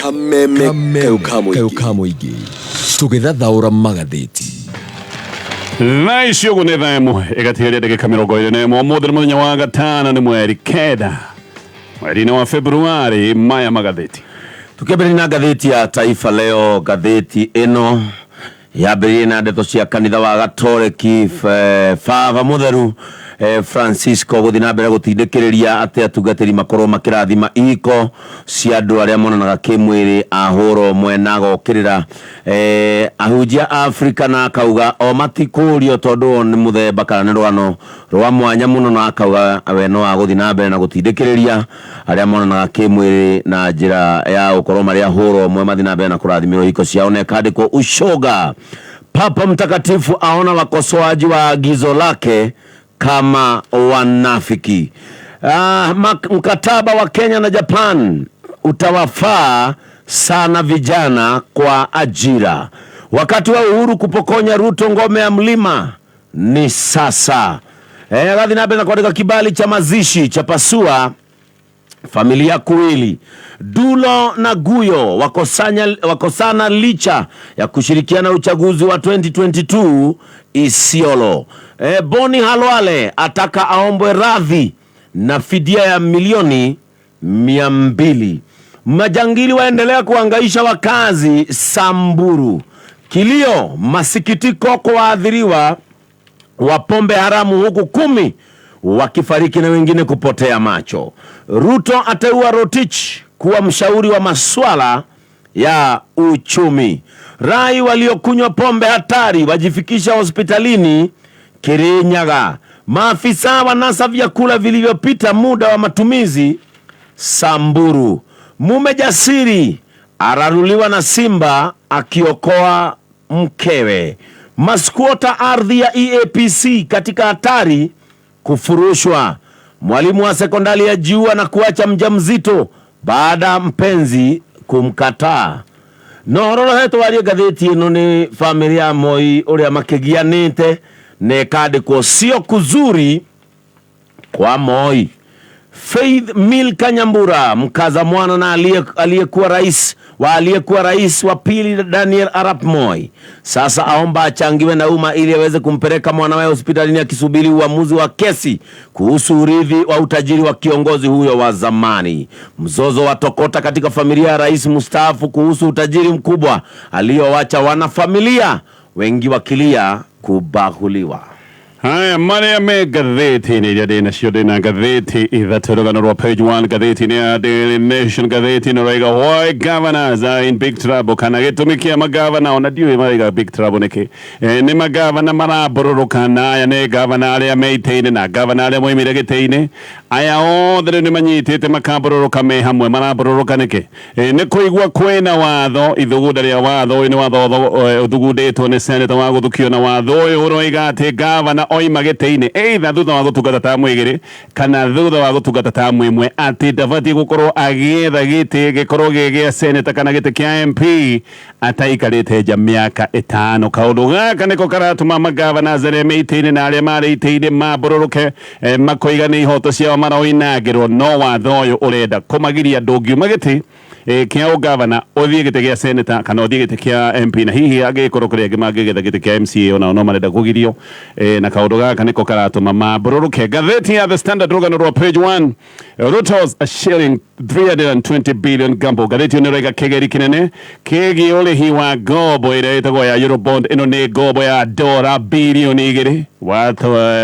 Kameme Kameme kayũ kayũ ka ka mũingĩ tũgĩthathaũra magathĩti. Thaa ici ũguo nĩ thaa 1 ĩgatigaria ndagĩka 21. Ũmũthĩ nĩ mũthenya wa gatano, nĩ mweri 9 mweri-inĩ wa Februari. Maya magathĩti. Tukiambĩrĩria na ngathĩti ya Taifa Leo, ngathĩti ĩno yambĩrĩirie na ndeto cia kanitha wa Gatoreki, Baba Mũtheru Francisco gũthiĩ na mbere gũtindĩkĩrĩria atĩ atungatĩri makorwo makĩrathima ihiko cia andũ arĩa monanaga kĩmwĩrĩ a hũra ũmwe, na agokĩrĩra ahunjia a Afrika na akauga o matikũrio tondũ o nĩ mũthemba kana nĩ rũgano rwa mwanya mũno, na akauga we no agũthiĩ na mbere na gũtindĩkĩrĩria arĩa monanaga kĩmwĩrĩ na njĩra ya gũkorwo marĩ a hũra ũmwe mathiĩ na mbere na kũrathimĩrwo ihiko ciao. Na ĩkandĩkwo ushoga, Papa Mtakatifu aona wakosoaji wa agizo lake kama wanafiki. Mkataba wa Kenya na Japan utawafaa sana vijana kwa ajira. Wakati wa Uhuru kupokonya Ruto ngome ya mlima ni sasa. Gathi na mbere na kuandika kibali cha mazishi cha pasua familia kuwili. Dulo na Guyo wakosana licha ya kushirikiana uchaguzi wa 2022 Isiolo. Boni Halwale ataka aombwe radhi na fidia ya milioni 200. Majangili waendelea kuhangaisha wakazi Samburu. Kilio masikitiko kwa waathiriwa wa pombe haramu huku 10 wakifariki na wengine kupotea macho. Ruto ateua Rotich kuwa mshauri wa masuala ya uchumi. Rai waliokunywa pombe hatari wajifikisha hospitalini Kirinyaga. Maafisa wanasa vyakula vilivyopita muda wa matumizi Samburu. Mume jasiri araruliwa na simba akiokoa mkewe. Maskuota ardhi ya EAPC katika hatari kufurushwa. Mwalimu wa sekondari ajiua na kuacha mjamzito baada mpenzi kumkataa. No roro hetwo arie ngathĩti ĩno nĩ famĩlĩ ya Moi ũrĩa makĩgianĩte, na ĩkandĩkwo sio kuzuri kwa Moi. Faith Milka Nyambura mkaza mwana na aliyekuwa rais wa pili Daniel Arap Moi sasa aomba achangiwe na umma ili aweze kumpeleka mwanawe hospitalini akisubiri uamuzi wa kesi kuhusu urithi wa utajiri wa kiongozi huyo wa zamani. Mzozo wa tokota katika familia ya rais mstaafu kuhusu utajiri mkubwa aliowacha wanafamilia wengi wakilia kubaguliwa. Haya marĩa me ngathĩti-inĩ iria ndĩ nacio, ndĩ na ngathĩti ithatũ. Rũgano rwa page 1 ngathĩti-inĩ ya Daily Nation, ngathĩti ĩno raiga "Why governors are in big trouble", kana gĩtũmi kĩa magavana, ona ndiũĩ maraiga big trouble nĩkĩ. Nĩ magavana marambũrũrũka, na aya nĩ gavana arĩa me itĩ-inĩ na gavana arĩa moimire gĩtĩ-inĩ. Aya othe rĩu nĩ manyitĩte makambũrũrũka me hamwe. Marambũrũrũka nĩkĩ? Nĩ kũigua kwĩna watho, ithugunda rĩa watho. Ũyũ nĩ watho ũthugundĩtwo nĩ seneta wa gũthukio, na watho ũyũ ũroiga atĩ gavana oima gĩtĩ-inĩ, either thutha wa gũtungata tamu 2 kana thutha wa gũtungata tamu 1, atĩ ndabatiĩ gũkorwo agĩetha gĩtĩ gĩkorwo gĩ gĩa seneta kana gĩtĩ kĩa MP ataikarĩte nja mĩaka 5. Kaũndũ gaka nĩko karatũma magavana arĩa me itĩ-inĩ na arĩa marĩ itĩ-inĩ mambũrũrũke, makoiga nĩ ihoto ciao maroinangĩrwo. No watho ũyũ ũrenda kũmagiria, ndũngiuma gĩtĩ kĩa ũgavana ũthiĩ gĩtĩ gĩa seneta kana ũthiĩ gĩtĩ kĩa MP, na hihi angĩkorwo kũrĩ angĩ mangĩgetha gĩtĩ kĩa MCA, onao no marenda kũgirio. Na kaũndũ gaka nĩko karatũma mambũrũrũke. Ngathĩti ya The Standard, rũgano rwa page 1, "Ruto's shilling 320 billion gamble". Ngathĩti ĩyo nĩraiga kĩgeri kĩnene kĩgiĩ ũrĩhi wa ngombo ĩrĩa ĩtagwo ya Eurobond. Ĩno nĩ ngombo ya dora bilioni 2,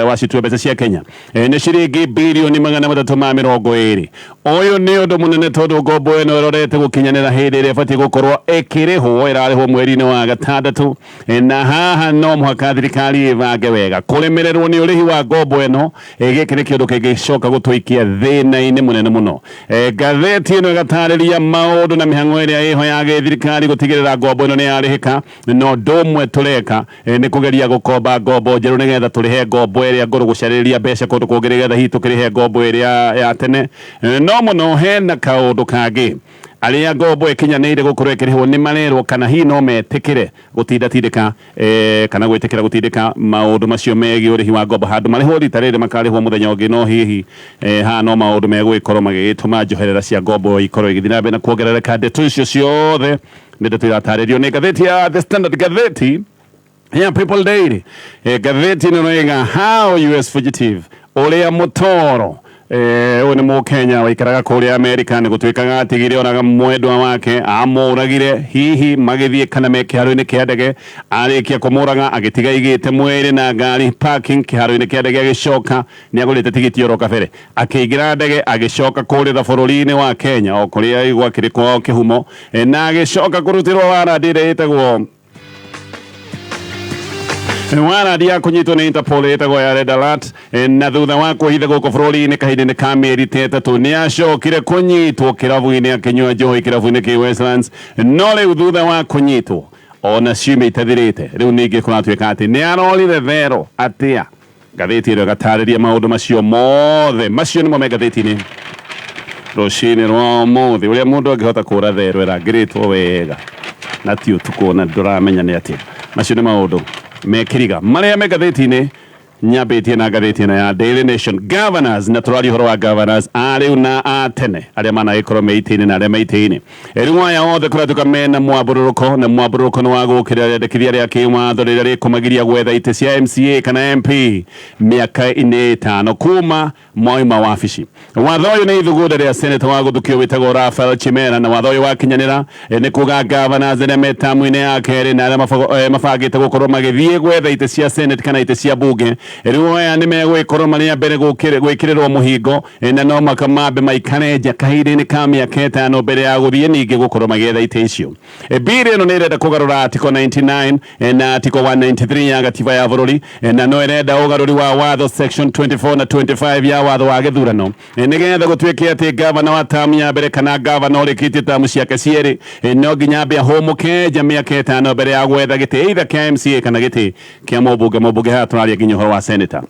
wacitua mbeca cia Kenya nĩ ciringi bilioni 320. Ũyũ nĩ ũndũ mũnene tondũ ngombo ĩno ĩrorete gũkinyanĩra hĩndĩ ĩrĩa ĩbatiĩ gũkorwo ĩkĩrĩhwo, ĩrarĩhwo mweri-inĩ wa gatandatũ. Na haha no mũhaka thirikari ĩbange wega. Kũremererwo nĩ ũrĩhi wa ngombo ĩno, gĩkĩ nĩ kĩũndũ kĩngĩcoka gũtũikia thĩna-inĩ mũnene mũno. Ngathĩti ĩno ĩgatarĩria maũndũ na mĩhang'o ĩrĩa ĩho ya gĩthirikari gũtigĩrĩra ngombo ĩno nĩ yarĩhĩka. No ũndũ ũmwe tũreka nĩ kũgeria gũkomba ngombo njerũ nĩgetha tũrĩhe ngombo ĩrĩa ngũrũ, gũcarĩria mbeca kũndũ kũngĩ nĩgetha hihi tũkĩrĩhe ngombo ĩrĩa ya tene. No mũno hena kaũndũ kangĩ. Arĩa ngombo ĩkinyanĩire gũkorwo ĩkĩrĩhwo nĩ marerwo kana hihi no metĩkĩre gũtindatindĩka kana gwĩtĩkĩra gũtindĩka maũndũ macio megiĩ ũrĩhi wa ngombo handũ marĩhwo rita rĩrĩ makarĩhwo mũthenya ũngĩ. No hihi haha no maũndũ megũgĩkorwo magĩgĩtũma njoherera cia ngombo ikorwo igĩthiĩ na mbere na kuongerereka. Ndeto icio ciothe nĩ ndeto iratarĩrio nĩ ngathĩti ya The Standard. Ngathĩti ya People Daily, ngathĩti ĩno ĩga how US fugitive ũrĩa mũtoro, ũyũ nĩ Mũkenya waikaraga kũrĩa Amerika, nĩ gũtuĩkaga atigire oraga mwendwa wake, amũragire hihi magĩthiĩ kana me kĩharo-inĩ kĩa ndege. Arĩkia kũmũraga agĩtiga igĩte mwĩrĩ na ngari parking kĩharo-inĩ kĩa ndege, agĩcoka nĩ agũrĩte tigiti oro kabere, akĩingĩra ndege agĩcoka kũrĩra bũrũri-inĩ wa Kenya o kũrĩa gwakĩrĩ kwao kĩhumo, na agĩcoka kũrutĩrwo warandi ĩrĩa ĩtagwo warandi ya kũnyitwo nĩ Interpol ĩtagwo ya Red Alert. Na thutha wa kwĩhitha gũkũ bũrũri-inĩ kahinda-inĩ ka mĩeri ta 3 nĩ acokire kũnyitwo kĩrabu-inĩ akĩnyua njohi kĩrabu-inĩ kĩ Westlands. No rĩu thutha wa kũnyitwo ona ciumia itathirĩte, rĩu ningĩ kũratuĩka atĩ nĩ arorire thero atĩa. Ngathĩti ĩrĩa ĩgatarĩria maũndũ macio mothe, macio nĩmo me ngathĩti-inĩ rũcinĩ rwa ũmũthĩ, ũrĩa mũndũ angĩhota kũra thero ĩrangĩrĩtwo wega na ti ũtukũ na ndũramenya nĩ atĩa. Macio nĩ maũndũ mekĩriga marĩa me ngathĩti-inĩ. Nyambĩtie na ngathĩti ĩno ya Daily Nation. Governors, na tũraria ũhoro wa governors a rĩu na a tene, arĩa managĩkorwo me itĩ-inĩ na arĩa me itĩ-inĩ rĩu. Aya othe kũratuĩka mena mwambũrũrũko, na mwambũrũrũko nĩ wa gũkĩrĩra rĩendekithia rĩa kĩwatho rĩrĩa rĩkũmagiria gwetha itĩ cia MCA kana MP mĩaka-inĩ 5 kuma mwauma wabici. Watho ũyũ nĩ ithugunda rĩa seneta wa gũthukio wĩtagwo Rafael Chimera, na watho ũyũ wakinyanĩra, nĩ kuga governors arĩa me tamu-inĩ ya kerĩ na arĩa mabangĩte gũkorwo magĩthiĩ gwetha itĩ cia senate kana itĩ cia bunge, rĩu aya nĩ megũgĩkorwo marĩ a mbere gwĩkĩrĩrwo mũhingo, na no maka mambe maikare nja kahinda-inĩ ka mĩaka 5 mbere ya gũthiĩ ningĩ gũkorwo magĩetha itĩ icio. Bill ĩno nĩ ĩrenda kũgarũra Article 99 na Article 193 ya gatiba ya bũrũri, na no ĩrenda ũgarũri wa watho section 24 na 25 ya watho wa gĩthurano, nĩgetha gũtuĩke atĩ gavana wa tamu ya mbere kana gavana ũrĩkĩtie tamu ciake cierĩ no nginya ambe ahũmũke nja mĩaka 5 mbere ya gwetha gĩtĩ either kĩa MCA kana gĩtĩ kĩa mũmbunge. Mũmbunge haha tũraria nginya ũhoro wa senator.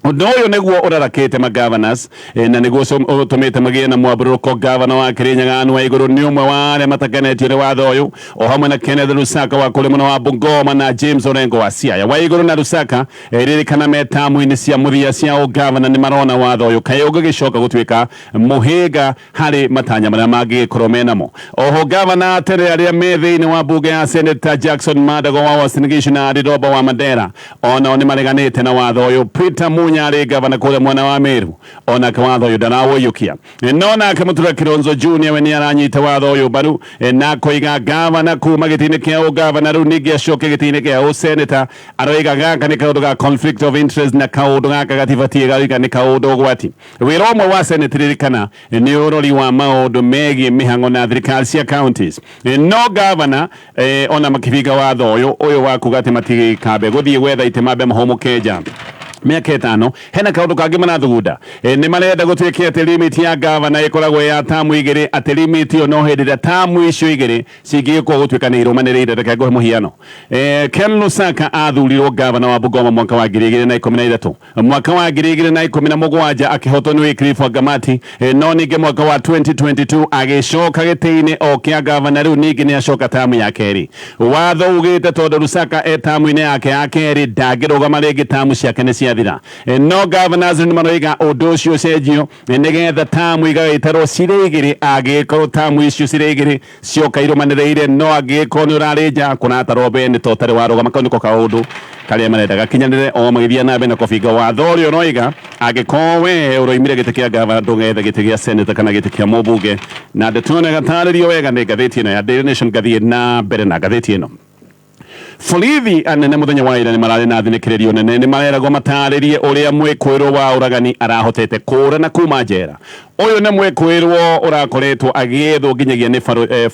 Ũndũ ũyũ nĩguo ũrarakĩte magovernors, na nĩguo ũtũmĩte magĩe na mwambũrũrũko. Gavana wa Kirinyaga Anne Waigũrũ nĩ ũmwe wa arĩa matakenetio nĩ watho ũyũ, o hamwe na Kenneth Lusaka wa kũrĩ mwena wa Bungoma na James Orengo wa Siaya. Waigũrũ na Lusaka, ririkana me tamu-inĩ cia mũthia cia ũgavana, nĩ marona watho ũyũ kaĩ ũngĩgĩcoka gũtuĩka mũhĩnga harĩ matanya marĩa mangĩgĩkorwo menamo. Oho gavana tene arĩa me thĩinĩ wa bunge ya Senator Jackson Mandago wa Uasin Gishu na Adi Roba wa Mandera onao nĩ mareganĩte na watho ũyũ. Peter Munya arĩ gavana kũrĩa mwena wa Meru, onake watho ũyũ ndarawũiyũkia. No nake Mũtura Kilonzo Junior we nĩ aranyita watho ũyũ mbaru, na akoiga gavana kuma gĩtĩ-inĩ kĩa ũgavana rĩu ningĩ acoke gĩtĩ-inĩ kĩa ũseneta, aroiga gaka nĩ kaũndũ ga conflict of interest na kaũndũ gaka gatibatiĩ, garoiga nĩ kaũndũ ũgwati. Wĩra ũmwe wa senate, ririkana, nĩ ũrori wa maũndũ megiĩ mĩhang'o na thirikari cia counties. No gavana ona makĩbinga watho ũyũ wa kuga atĩ matikambe gũthiĩ gwetha itĩ mambe mahũmũke nja mĩaka 5, hena kaũndũ kangĩ marathugunda. Nĩ marenda gũtuĩke atĩ limit ya gavana ĩkoragwo ya tamu 2, atĩ limit ĩyo no hĩndĩ ĩrĩa tamu icio 2 cingĩgĩkorwo gũtuĩka nĩ irũmanĩrĩire. Reke ngũhe mũhiano. Ken Lusaka athurirwo gavana wa Bungoma mwaka wa 2013. Mwaka wa 2017 akĩhotwo nĩ Wycliffe Wangamati, no ningĩ mwaka wa 2022 agĩcoka gĩtĩ-inĩ o kĩa gavana. Rĩu ningĩ nĩ acoka tamu ya kerĩ. Watho ugĩte tondũ Lusaka e tamu-inĩ yake ya kerĩ ndangĩrũgama rĩngĩ, tamu ciake nĩ ciathira. No governors nĩ maroiga ũndũ ũcio ũcenjio, nĩgetha tamu igagĩtarwo cirĩ 2 angĩgĩkorwo tamu icio cirĩ 2 cioka irũmanĩrĩire, no angĩgĩkorwo nĩ ũrarĩ nja kũratarwo mbere nĩ ta ũtarĩ warũgama. Kau nĩko kaũndũ karĩa marenda gakinyanĩre o magĩthiĩ na mbere na kũbinga watho ũrĩa ũroiga angĩkorwo we ũroimire gĩtĩ kĩa gavana ndũgethe gĩtĩ gĩa senator kana gĩtĩ kĩa mũmbunge. Na ndeto ĩno ĩgatarĩrio wega nĩ ngathĩti ĩno ya Daily Nation. Ngathiĩ na mbere na ngathĩti ĩno. Borithi anene mũthenya wa ira nĩ mararĩ na thinĩkĩrĩrio nene, nĩ mareragwo matarĩrie ũrĩa mwĩkũĩrwo wa ũragani arahotete kũũra na kuma njera. Ũyũ nĩ mwĩkũĩrwo ũrakoretwo agĩethwo nginyagia nĩ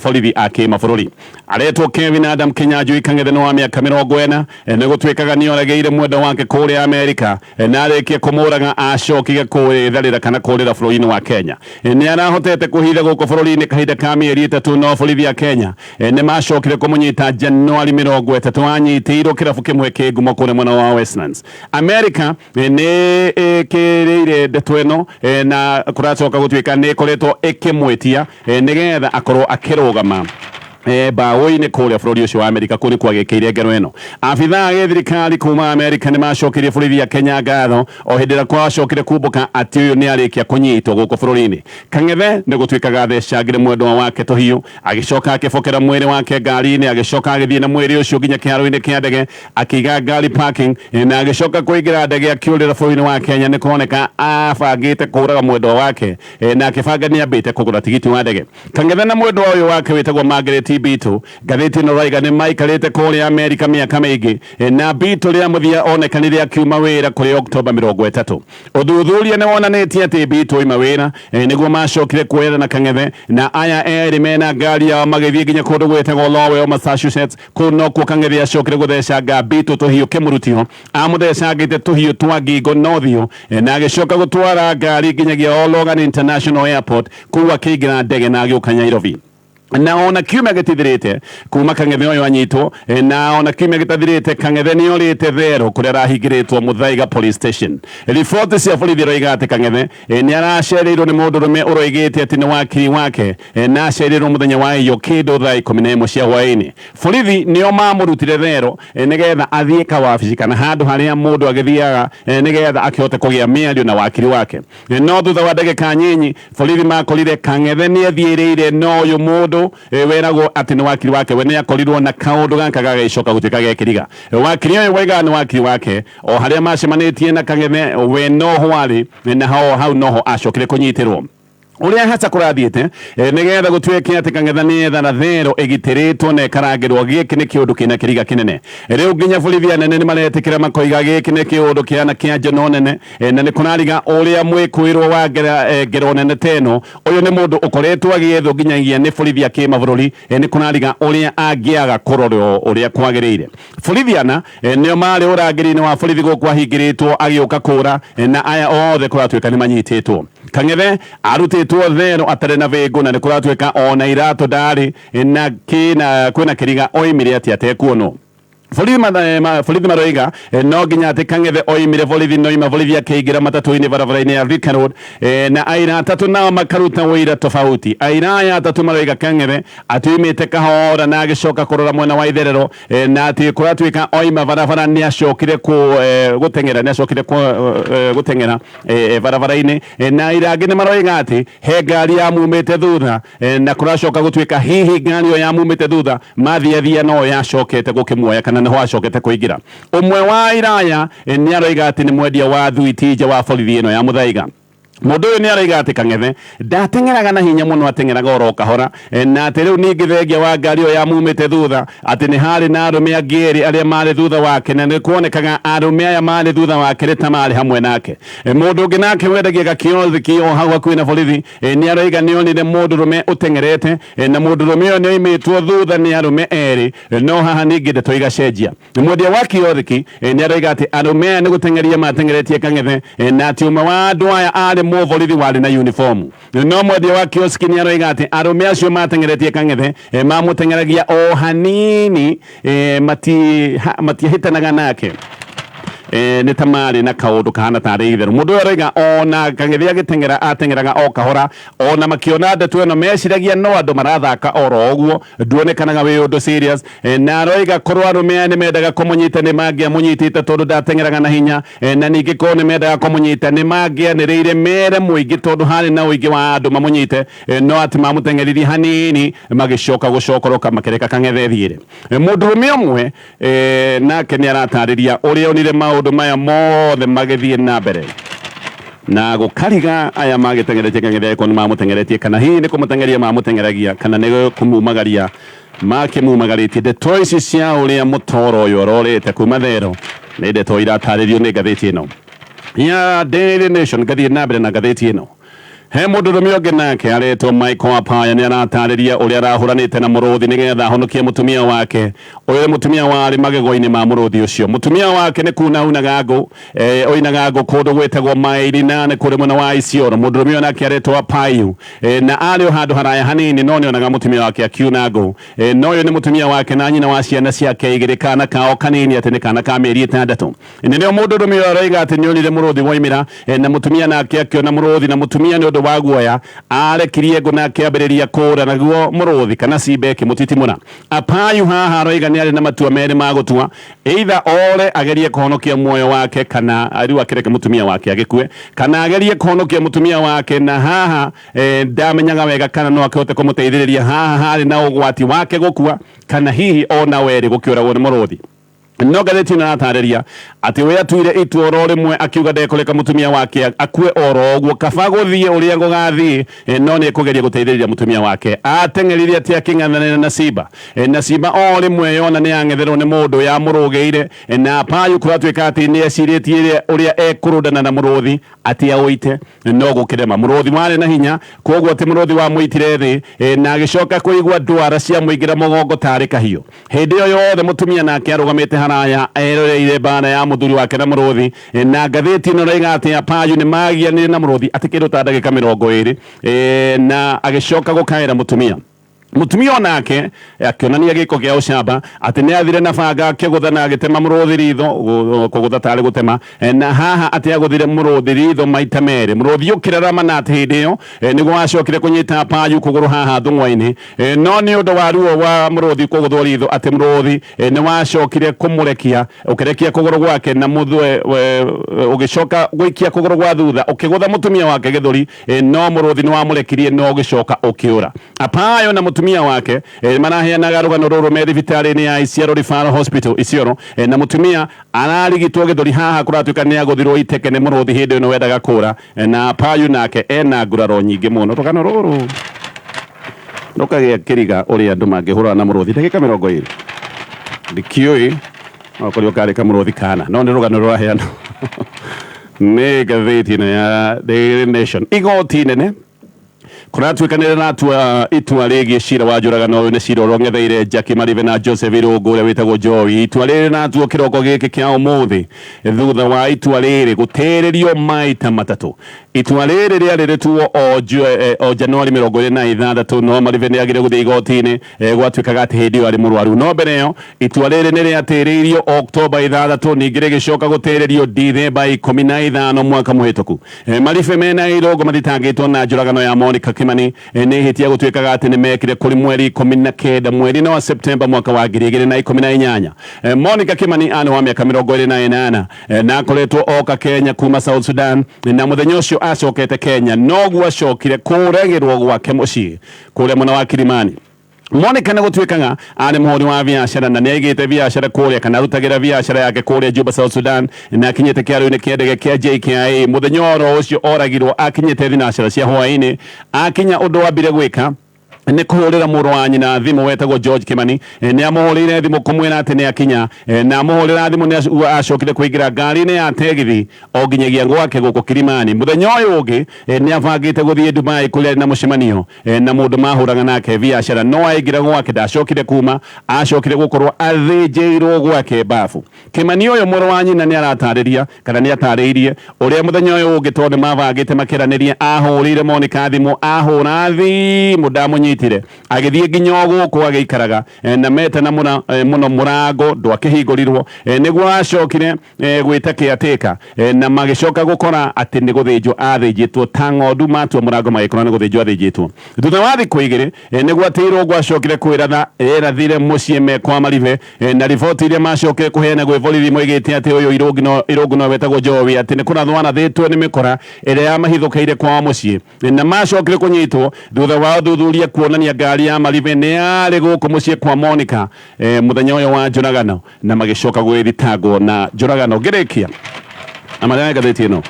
borithi a kĩmabũrũri. Aretwo Kevin Adam Kinyanjui Kang'ethe, nĩ wa mĩaka 40. Nĩ gũtuĩkaga nĩ oragĩire mwendwa wake kũrĩa Amerika, na arĩkia kũmũraga acokire kwĩtharĩra kana kũrĩra bũrũri-inĩ wa Kenya. Nĩ arahotete kũhitha gũkũ bũrũri-inĩ kahinda ka mĩeri 3, no borithi a Kenya nĩ macokire kũmũnyita Januari 30. ĩtatũ anyitĩirwo kĩrabu kĩmwe kĩ ngumo kũrĩa mwena wa Westlands. America nĩ ĩkĩrĩire ndeto ĩno na kũracoka gũtuĩka nĩ ĩkoretwo ĩkĩmwĩtia nĩgetha akorwo akĩrũgama mbaũ-inĩ kũrĩa bũrũri ũcio wa Amerika. Kũu nĩkuo agĩkĩire ngero ĩno. Abithaa a gĩthirikari kuma Amerika nĩ macokeirie borithi ya Kenya ngatho o hĩndĩ ĩrĩa kwacokire kumbũka atĩ ũyũ nĩ arĩkia kũnyitwo gũkũ bũrũri-inĩ. Kang'ethe nĩ gũtuĩkaga athecangire mwendwa wake tũhiũ, agĩcoka akĩbokera mwĩrĩ wake ngari-inĩ, agĩcoka agĩthiĩ na mwĩrĩ ũcio nginya kĩharo-inĩ kĩa ndege, akĩiga ngari parking na agĩcoka kũingĩra ndege akĩũrĩra bũrũri-inĩ wa Kenya. Nĩ kũroneka abangĩte kũũraga mwendwa wake na akĩbanga nĩ ambĩte kũgũra tigiti wa ndege. Kang'ethe na mwendwa ũyũ wake wĩtagwo Margaret Bitu, ngathĩti ĩno raiga nĩ maikarĩte kũrĩa Amerika mĩaka mĩingĩ, na Bitu rĩa mũthia onekanire akiuma wĩra kũrĩ Oktoba 30. Ũthuthuria nĩ wonanĩtie atĩ Bitu oima wĩra nĩguo macokire kuoyana na Kang'ethe, na aya erĩ mena ngari yao magĩthiĩ nginya kũndũ gwĩtagwo Lowell, Massachusetts. Kũu nokuo Kang'ethe acokire gũthecanga Bitu tũhiũ kĩmũrutio, amũthecangĩte tũhiũ twa ngingo na ũthiũ, na agĩcoka gũtwara ngari nginyagia Logan International Airport. Kũu akĩingĩra ndege na agĩũka Nairobi. Na ona kiumia gĩtithirĩte kuma Kang'ethe ũyũ anyitwo, na ona kiumia gĩtathirĩte Kang'ethe nĩ orĩte thero kũrĩa arahingĩrĩtwo Muthaiga Police Station. Riboti cia borithi iroiga atĩ Kang'ethe nĩ aracereirwo nĩ mũndũrũme ũroigĩte atĩ nĩ wakiri wake, na acereirwo mũthenya wa iyo kĩndũ thaa 11 cia hwaĩ-inĩ. Borithi nĩo mamũrutire thero nĩgetha athiĩ kawabici kana handũ harĩa mũndũ agĩthiaga nĩgetha akĩhote kũgĩa mĩario na wakiri wake. No thutha wa ndagĩka nyinyi borithi makorire Kang'ethe nĩ ethiĩrĩire, no ũyũ mũndũ weragwo atĩ nĩ wakiri wake we nĩ akorirwo na kaũndũ gaka gagĩcoka gũtuĩka gekĩriga. Wakiri ũyũ waigaga nĩ wakiri wake, o harĩa macemanĩtie na Kang'ethe we noho arĩ, na hau noho acokire kũnyitĩrwo. Ũrĩa haca kũrathiĩte nĩgetha gũtuĩke atĩ Kang'etha nĩ ethara thero ĩgitĩrĩtwo na ĩkarangĩrwo, gĩkĩ nĩ kĩũndũ kĩna kĩriga kĩnene. Rĩu nginya borithi anene nĩ maretĩkĩra makoiga gĩkĩ nĩ kĩũndũ kĩhana kĩa njono nene, na nĩ kũrariga ũrĩa mwĩkũĩrwo wa ngero nene ta ĩno. Ũyũ nĩ mũndũ ũkoretwo agĩethwo nginyagia nĩ borithi a kĩmabũrũri, nĩ kũrariga ũrĩa angĩaga kũrorwo ũrĩa kwagĩrĩire. Borithi ana nĩo marĩ ũrangĩri-inĩ wa borithi gũkũ ahingĩrĩtwo agĩũka kũra, na aya othe kũratuĩka nĩ manyitĩtwo. Kang'ethe arutĩtwo thero atarĩ na bĩngũ, na nĩ kũratuĩka ona iratũ ndarĩ na kwĩna kĩriga oimire atĩ atekuonwo. Borithi maroiga no nginya atĩ Kang'ethe oimire borithi noima borithi akĩingĩra matatũ-inĩ barabara-inĩ ya Thika Road, na aira atatũ nao makaruta ũira tofauti. Aira aya atatũ maroiga Kang'ethe atĩ oimĩte kahora na agĩcoka kũrora mwena wa itherero, na atĩ kũratuĩka oima barabara nĩ acokire gũteng'era, nĩ acokire gũteng'era barabara-inĩ, na aira angĩ nĩ maroiga atĩ he ngari yamumĩte thutha, na kũracoka gũtuĩka hihi ngari ĩyo yamumĩte thutha mathiathia no yacokete gũkĩmuoya kana nĩho acokete kũingĩra. Ũmwe wa aira aya nĩ aroiga atĩ nĩ mwendia wa thuiti nja wa borithi ĩno ya Muthaiga. Mũndũ ũyũ nĩ aroiga atĩ Kang'ethe ndateng'eraga na hinya mũno, ateng'eraga oro kahora, na atĩ rĩu ningĩ thengia wa ngari ĩyo yamumĩte thutha atĩ nĩ harĩ na arũme angĩ erĩ arĩa marĩ thutha wake, na nĩ kuonekaga arũme aya marĩ thutha wake nĩ ta marĩ hamwe nake. Mũndũ ũngĩ nake wendagia gakiothiki o hau hakuhĩ na borithi nĩ aroiga nĩ onire mũndũrũme ũteng'erete, na mũndũrũme ũyũ nĩ oimĩtwo thutha nĩ arũme erĩ, no haha ningĩ ndeto igacenjia. Mwendia wa kiothiki nĩ aroiga atĩ arũme aya nĩ gũteng'eria mateng'eretie Kang'ethe, na atĩ ũmwe wa andũ aya arĩ mũborithi warĩ na uniform. No mwendia wa kioski nĩ aroiga atĩ arũme acio mateng'eretie Kang'ethe mamũteng'eragia o hanini, matiahĩtanaga nake, nĩ ta marĩ na kaũndũ kahana tarĩ itherũ. Mũndũ ũyũ aroiga ona Kang'ethe agĩteng'era ateng'eraga o kahora, ona makĩona ndeto ĩno meciragia no andũ marathaka oro ũguo, nduonekanaga wĩ ũndũ serious. Na aroiga korwo arũme aya nĩ mendaga kũmũnyita nĩ mangĩamũnyitĩte tondũ ndateng'eraga na hinya, na ningĩ korwo nĩ mendaga kũmũnyita nĩ mangĩanĩrĩire mere mũingĩ tondũ harĩ na ũingĩ wa andũ mamũnyite, no atĩ mamũteng'eririe hanini magĩcoka gũcokoroka makĩreka Kang'ethe ethiĩre. Mũndũrũme ũmwe nake nĩ aratarĩria ũrĩa onire maũndũ maya mothe magĩthiĩ na mbere na gũkariga aya magĩteng'eretie Kang'ethe ko nĩ mamũteng'eretie kana hihi nĩ kũmũteng'eria mamũteng'eragia kana nĩ kũmumagaria makĩmumagarĩtie. Ndeto ici cia ũrĩa mũtoro ũyũ ũrorĩte kuma thero nĩ ndeto iratarĩrio nĩ ngathĩti ĩno ya Daily Nation. Ngathiĩ na mbere na ngathĩti ĩno. He mũndũrũme ũngĩ nake aretwo Michael Apaya nĩ aratarĩria ũrĩa arahũranĩte na mũrũthi nĩgetha ahonokie mũtumia wake. Ũyũ nĩ mũtumia warĩ magego-inĩ ma mũrũthi ũcio. Mũtumia wake nĩ kuna aunaga ngũ, oinaga ngũ kũndũ gwĩtagwo Maili 8 kũrĩ mwena wa Isiolo. Mũndũrũme ũyũ nake aretwo Apayu, na arĩ o handũ haraya hanini no nĩonaga mũtumia wake akiuna ngũ. No ũyũ nĩ mũtumia wake na nyina wa ciana ciake igĩrĩ, kana kao kanini atĩ nĩ kana ka mĩeri 6. Nĩrĩo mũndũrũme ũyũ aroiga atĩ nĩonire mũrũthi woimĩra, na mũtumia nake akĩona mũrũthi, na mũtumia nĩ ũndũ wa guoya arekirie ngũ na akĩambĩrĩria kũũra, naguo mũrũthi kana simba ĩkĩmũtitimũra. Apayu haha aroiga nĩ arĩ na matua merĩ ma gũtua, either ore agerie kũhonokia muoyo wake kana rĩu akĩreke mũtumia wake agĩkue, kana agerie kũhonokia mũtumia wake, na haha ndamenyaga wega kana no akĩhote kũmũteithĩrĩria. Haha harĩ na ũgwati wake gũkua kana hihi ona werĩ gũkĩũragwo nĩ mũrũthi. No ngathĩti ĩno ĩratarĩria atĩ we atuire itua oro rĩmwe akiuga ndekũreka mũtumia wake akue oro ũguo, kaba gũthiĩ ũrĩa gũgathiĩ, no nĩ ekũgeria gũteithĩrĩria mũtumia wake. Ateng'erire atĩ akĩng'ethanĩra na simba, na simba o rĩmwe yona nĩ yang'etherwo nĩ mũndũ yamũrũgĩire, na Payu kũratuĩka atĩ nĩ ecirĩtie ũrĩa ekũrũndana na mũrũthi atĩ aũite, no gũkĩrema. Mũrũthi warĩ na hinya, koguo atĩ mũrũthi wamũitire thĩ, na agĩcoka kũigua ndwara ciamũingĩra mũgongo tarĩ kahiũ. Hĩndĩ ĩyo yothe mũtumia nake arũgamĩte haraya eroreire mbara ya mũthuri wake na mũrũthi, na ngathĩti ĩno ĩroiga atĩ Apayu nĩ magianire na mũrũthi atĩ kĩndũ ta ndagĩka 20, na agĩcoka gũkaĩra mũtumia. Mũtumia onake akĩonania gĩko kĩa ũcamba atĩ nĩ athire na banga akĩgũtha na agĩtema mũrũthi ritho, kũgũtha tarĩ gũtema, na haha atĩ agũthire mũrũthi ritho maita merĩ. Mũrũthi ũkĩrarama na atĩ hĩndĩ ĩyo nĩguo wacokire kũnyita Apayu kũgũrũ haha thũng'wa-inĩ, no nĩ ũndũ wa ruo wa mũrũthi kũgũthwo ritho atĩ mũrũthi nĩ wacokire kũmũrekia, ũkĩrekia kũgũrũ gwake na mũthwe, ũgĩcoka gũikia kũgũrũ gwa thutha ũkĩgũtha mũtumia wake gĩthũri, no mũrũthi nĩ wamũrekirie no ũgĩcoka ũkĩũra. Apayo na mũtumia wake maraheanaga rũgano rũrũ me thibitarĩ-inĩ ya Isiolo Referral Hospital Isiolo, na mũtumia ararigitwo gĩthũri haha kũratuĩka nĩ agũthirwo iteke nĩ mũrũthi hĩndĩ ĩno wendaga kũra, na Apayu nake ena nguraro nyingĩ mũno. Rũgano rũrũ rũkagĩa kĩriga ũrĩa andũ mangĩhũrana na mũrũthi ndagĩka 20 ndikĩũĩ okorwo karĩ kamũrũthi kana, no nĩ rũgano rũraheanwo nĩ ngathĩti ĩno ya Daily Nation. Igoti inene kũratuĩka nĩ rĩratua itua rĩgiĩ cira wa njũragano. Ũyũ nĩ cira ũrĩa ũng'etheire Jackie Maribe na Joseph Irũngũ ũrĩa wĩtagwo Joey. Itua rĩrĩ rĩratuo kĩroko gĩkĩ kĩa ũmũthĩ thutha wa itua rĩrĩ gũtĩrĩrio maita matatũ. Itua rĩrĩ rĩarĩ rĩtuo o Januari 26, no Maribe nĩ agire gũthiĩ igoti-inĩ, gwatuĩkaga atĩ hĩndĩ ĩyo arĩ mũrwaru. No mbere ĩyo itua rĩrĩ nĩ rĩatĩrĩirio Oktoba 6, ningĩ rĩgĩcoka gũtĩrĩrio Dithemba 15 mwaka mũhĩtũku. Maribe mena Irũngũ mathitangĩtwo na njũragano ya Monica Kimani nĩ ihĩtia gũtuĩkaga atĩ nĩ mekire kũrĩ mweri 19 mweri-inĩ wa Septemba mwaka wa 2018. Monica Kimani arĩ wa mĩaka 28, na akoretwo oka Kenya kuma South Sudan, na mũthenya ũcio acokete Kenya noguo acokire kũragĩrwo gwake mũciĩ kũrĩa mwena wa Kilimani. Monica nĩ gũtuĩkaga arĩ mũhũri wa biacara na nĩ aigĩte biacara kũrĩa kana arutagĩra biacara yake kũrĩa Juba, South Sudan, na akinyĩte kĩaro-inĩ kĩa ndege kĩa JKIA mũthenya oro ũcio oragirwo. Akinyĩte thinacara cia hwaĩ-inĩ. Akinya ũndũ wambire gwĩka nĩ kũhũrĩra mũrũ wa nyina thimũ wetagwo George Kimani. Nĩ amũhũrĩire thimũ kũmwĩra atĩ nĩ akinya, na amũhũrĩra thimũ nĩ acokire kũingĩra ngari-inĩ ya tegithi o nginyagia gwake gũkũ Kilimani. Mũthenya ũyũ ũngĩ nĩ abangĩte gũthiĩ Dubai kũrĩa arĩ na mũcemanio na mũndũ mahũraga nake biacara, no aingĩra gwake ndacokire kuma, acokire gũkorwo athĩnjĩirwo gwake babu. Kimani ũyũ mũrũ wa nyina nĩ aratarĩria kana nĩ atarĩirie ũrĩa mũthenya ũyũ ũngĩ tondũ nĩ mabangĩte makĩranĩria ahũrĩire Monica thimũ, ahũra thimũ ndamũnyitire, agĩthiĩ nginya o gũkũ agĩikaraga, na metana mũno mũrango ndwakĩhingũrirwo, nĩguo acokire gwĩta caretaker, na magĩcoka gũkora atĩ nĩ gũthĩnjwo athĩnjĩtwo ta ng'ondu. Matua mũrango magĩkora nĩ gũthĩnjwo athĩnjĩtwo. Thutha wa thikũ 2 nĩguo atĩ Irũngũ acokire kwĩratha erathire mũciĩ me kwa Maribe, na riboti iria macokire kũheana gwĩ borithi moigĩte atĩ ũyũ Irũngũ no wetagwo Joey atĩ nĩ kũrathwo arathĩtwo nĩ mĩkora ĩrĩa yamahithũkĩire kwao mũciĩ, na macokire kũnyitwo thutha wa ũthuthuria kuonania ngari ya Maribe nĩ yarĩ gũkũ mũciĩ kwa Monica mũthenya ũyũ wa njũragano, na magĩcoka gwĩthitangwo na njũragano. Ngĩrĩkia na marĩa ngathĩti ĩno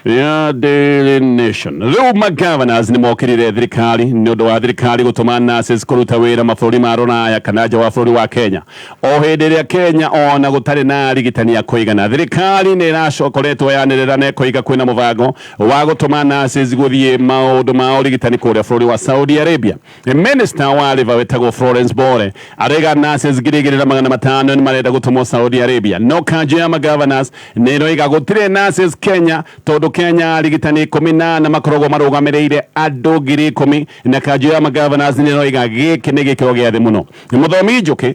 Ya Daily Nation. Rĩu magovernors nĩ mokĩrire thirikari nĩ ũndũ wa thirikari gũtũma nurses kũruta wĩra mabũrũri ma rũraya kana nja wa bũrũri wa Kenya. O hĩndĩ ĩrĩa Kenya ona gũtarĩ na arigitani a kũigana, thirikari nĩ ĩracokoretwo yanĩrĩra na ĩkoiga kwĩna mũbango wa gũtũma nurses gũthiĩ maũndũ ma ũrigitani kũrĩa bũrũri wa Saudi Arabia. Minister wa Labour wĩtagwo Florence Bore araiga nurses 2,500 nĩ marenda gũtũmwo Saudi Arabia. No kanjũ ya magovernors nĩ ĩroiga gũtirĩ nurses Kenya tondũ Kenya arigitani 14 makoragwo marũgamĩrĩire andũ 10,000, na kanjũ ya magovernors nĩ ĩroiga gĩkĩ nĩ gĩkĩro gĩa thĩ mũno. Mũthomi Njũkĩ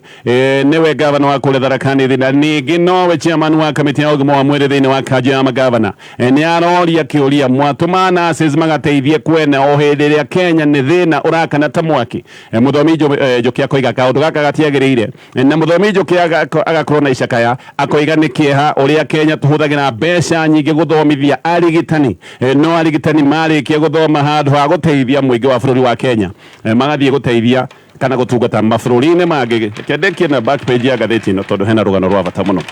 nĩwe gavana wa kũrĩa Tharaka Nithi na ningĩ nowe chairman wa kamĩtĩ ya ũgima wa mwĩrĩ thĩinĩ wa kanjũ ya magavana, nĩ aroria kĩũria mwatũma nurses magateithie kwene o hĩndĩ ĩrĩa Kenya nĩ thĩna ũrakana ta mwaki. Mũthomi Njũkĩ akoiga kaũndũ gaka gatiagĩrĩire, na mũthomi Njũkĩ agakorwo na icakaya akoiga nĩ kĩeha ũrĩa Kenya tũhũthagĩra mbeca nyingĩ gũthomithia arigitani, no arigitani marĩkia gũthoma handũ ha gũteithia mũingĩ wa bũrũri wa Kenya, magathiĩ gũteithia kana gũtungata mabũrũri-inĩ mangĩ. Kĩandĩkie na back page ya ngathĩti ĩno tondũ hena rũgano rwa bata mũno.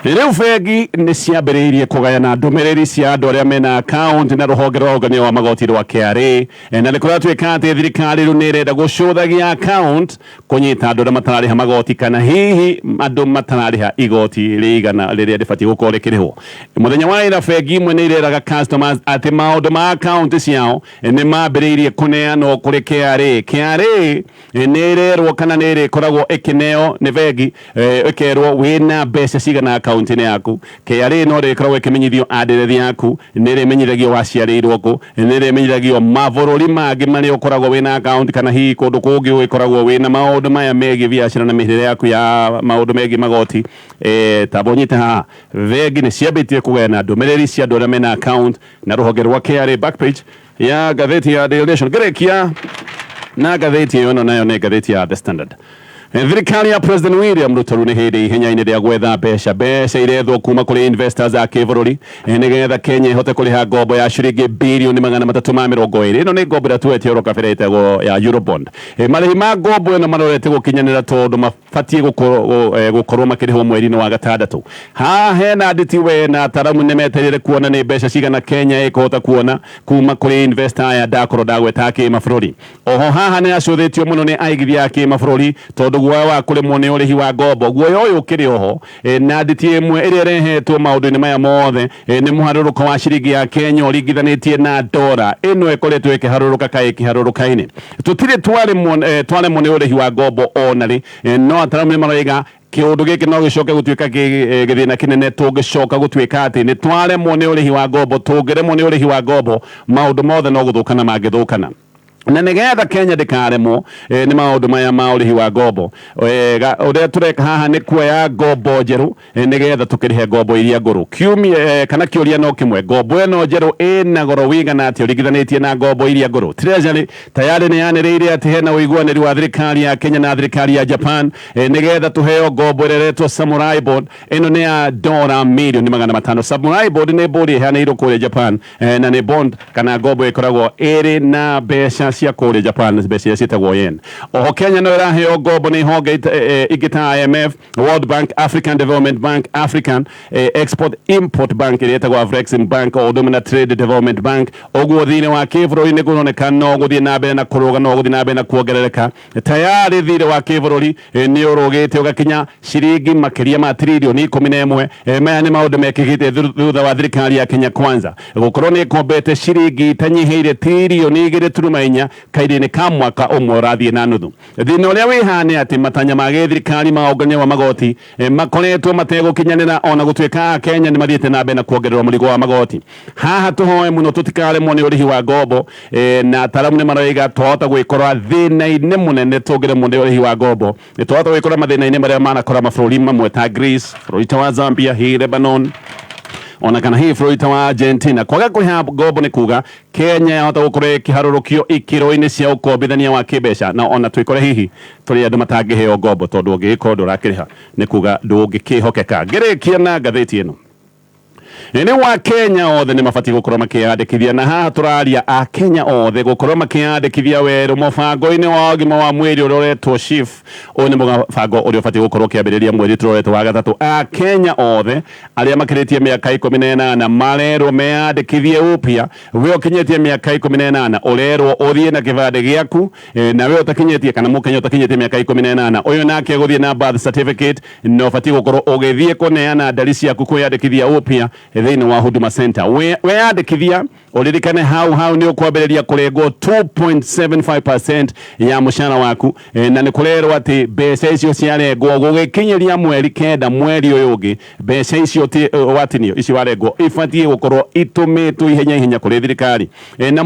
Rĩu bengi nĩ ciambĩrĩirie kũgayana ndũmĩrĩri cia andũ arĩa mena account na rũhonge rwa ũngania wa magoti rwa KRA, na nĩ kũratuĩka atĩ thirikari rĩu nĩ ĩrenda gũcũthagia account kũnyita andũ arĩa matararĩha magoti kana hihi andũ matararĩha igoti rĩigana rĩrĩa rĩbatiĩ gũkorwo rĩkĩrĩhwo. Mũthenya wa ira bengi imwe nĩ ireraga customers atĩ maũndũ ma account ciao nĩ mambĩrĩirie kũneanwo kũrĩ KRA. KRA nĩ ĩrerwo kana nĩ ĩrĩkoragwo ĩkĩneo nĩ bengi, ĩkerwo wĩna mbeca cigana akaunti-inĩ yaku. KRA no ĩrĩkoragwo ĩkĩmenyithio andirethi yaku, nĩ ĩrĩmenyithagio waciarĩirwo kũ, nĩ ĩrĩmenyithagio mabũrũri mangĩ marĩa ũkoragwo wĩna account kana hihi kũndũ kũngĩ ũgĩkoragwo wĩna maũndũ maya megiĩ biacara na mĩhĩrĩre yaku ya maũndũ megiĩ magoti. Tamba ũnyite haha, bengi nĩ ciambĩtie kũgayana ndũmĩrĩri cia andũ arĩa mena account na rũhonge rwa KRA. Back page ya ngathĩti ya Daily Nation. Ngĩrĩkia na ngathĩti ĩyo, ĩno nayo nĩ ngathĩti ya The Standard. Thirikari ya President William Ruto rĩu nĩ hĩndĩ ihenya-inĩ rĩa gwetha mbeca, mbeca irethwo kuma kũrĩ investors a kĩbũrũri, nĩgetha Kenya ĩhote kũrĩha ngombo ya ciringi birioni 320. Ĩno nĩ ngombo ĩrĩa tuete oro kabere ĩtagwo ya Eurobond. Marĩhi ma ngombo ĩno marorete gũkinyanĩra tondũ mabatiĩ gũkorwo makĩrĩhwo mweri-inĩ wa gatandatũ. Haha hena nditi we na ataramu nĩ metereire kuona nĩ mbeca cigana Kenya ĩkũhota kuona kuma kũrĩ investor aya ndakorwo ndagweta a kĩmabũrũri. Oho haha nĩ acũthĩtio mũno nĩ aigithia a kĩmabũrũri tondũ guoya wa kũremwo nĩ ũrĩhi wa ngombo, guoya ũyũ ũkĩrĩ oho. Na nditi ĩmwe ĩrĩa ĩrehetwo maũndũ-inĩ maya mothe, nĩ mũharũrũko wa ciringi ya Kenya ũringithanĩtie na ndora ĩno ĩkoretwo ĩkĩharũrũka kaĩ ĩkĩharũrũka-inĩ. Tũtirĩ twaremwo nĩ ũrĩhi wa ngombo ona rĩ, no ataramu nĩ maroiga kĩũndũ gĩkĩ no gĩcoke gũtuĩka gĩthĩna kĩnene tũngĩcoka gũtuĩka atĩ nĩ twaremwo nĩ ũrĩhi wa ngombo. Tũngĩremwo nĩ ũrĩhi wa ngombo, maũndũ mothe no gũthũkana mangĩthũkana, na nĩgetha Kenya ndĩkaremwo nĩ maũndũ maya ma ũrĩhi wa ngombo, ũrĩa tũreka haha nĩ kuoya ngombo njerũ, nĩgetha tũkĩrĩhe ngombo iria ngũrũ. Kiumia kana kĩũria no kĩmwe, ngombo ĩno njerũ ĩna goro wĩigana atĩa ũringithanĩtie na ngombo iria ngũrũ? Treasury tayarĩ nĩ yanĩrĩire atĩ hena ũiguanĩri wa thirikari ya Kenya na thirikari ya Japan, nĩgetha tũheo ngombo ĩrĩa ĩretwo Samurai Bond. Ĩno nĩ ya dora mirioni 500. Samurai Bond nĩ bond ĩheanĩirwo kũrĩa Japan, na nĩ bond kana ngombo ĩkoragwo ĩrĩ na mbeca cia kũrĩa Japan, mbeca iria ciĩtagwo yen. Oho Kenya no ĩraheo ngombo nĩ honge ingĩ ta IMF, World Bank, African Development Bank, African Export Import Bank ĩrĩa ĩtagwo Afrexim Bank, o ũndũ ũmwe na Trade Development Bank. Ũguo thirĩ wa kĩbũrũri nĩ kũroneka no gũthiĩ na mbere na kũrũga, no gũthiĩ na mbere na kuongerereka. Tayarĩ thirĩ wa kĩbũrũri nĩ ũrũgĩte ũgakinya ciringi makĩria ma tiririoni 11. Maya nĩ maũndũ mekĩkĩte thutha wa thirikari ya Kenya Kwanza gũkorwo nĩ ĩkombete ciringi itanyihĩire tiririoni 2.4 kahinda-inĩ ka mwaka ũmwe ũrathiĩ na nuthu. Thĩna ũrĩa wĩ haha nĩ atĩ matanya ma gĩthirikari ma ũngania wa magoti makoretwo mategũkinyanĩra ona gũtuĩka Akenya nĩ mathiĩte na mbere na kuongererwo mũrigo wa magoti. Haha tũhoe mũno tũtikaremwo nĩ ũrĩhi wa ngombo, na ataramu nĩ maroiga twahota gwĩkora thĩna-inĩ mũnene tũngĩremwo nĩ ũrĩhi wa ngombo. Twahota gwĩkora mathĩna-inĩ marĩa manakora mabũrũri mamwe ta Greece, bũrũri ta wa Zambia, hihi Lebanon, ona kana hihi bũrũri ta wa Argentina. Kwaga kũrĩha ngombo nĩ kuga Kenya yahota gũkorwo ĩkĩharũrũkio ikĩro-inĩ cia ũkombithania wa kĩmbeca, na ona twĩkore hihi tũrĩ andũ matangĩheo ngombo tondũ ũngĩgĩkorwo ndũrakĩrĩha nĩ kuga ndũngĩkĩhokeka. Ngĩrĩkia na ngathĩti ĩno. Nĩ wa Kenya othe nĩ mabatiĩ gũkorwo makĩyandĩkithia, na haha tũraria a Kenya othe gũkorwo makĩyandĩkithia werũ mũbango-inĩ wa ũgima wa mwĩrĩ ũrĩa ũretwo SHIF. Ũyũ nĩ mũbango ũrĩa ũbatiĩ gũkorwo ũkĩambĩrĩria mweri tũroretwo wa gatatũ. A Kenya othe arĩa makĩrĩtie mĩaka 18 marerwo meyandĩkithie upya. We ũkinyĩtie mĩaka 18 ũrerwo ũthiĩ na kĩbandĩ gĩaku, na we ũtakinyĩtie kana mũkenya ũtakinyĩtie mĩaka 18 ũyũ nake gũthiĩ na birth certificate, na ũbatiĩ gũkorwo ũgĩthiĩ kũneana ndari ciaku kwĩyandĩkithia upya thĩinĩ wa Huduma Center. Weyandĩkithia ũririkane hau hau nĩ ũkwambĩrĩria kũrengwo 2.75% ya mũcara waku, na nĩ kũrerwo atĩ mbeca icio ciarengwo gũgĩkinyĩria mweri 9 mweri ũyũ ũngĩ, mbeca icio watinio icio warengwo ibatiĩ gũkorwo itũmĩtwo ihenya ihenya kũrĩ thirikari. Na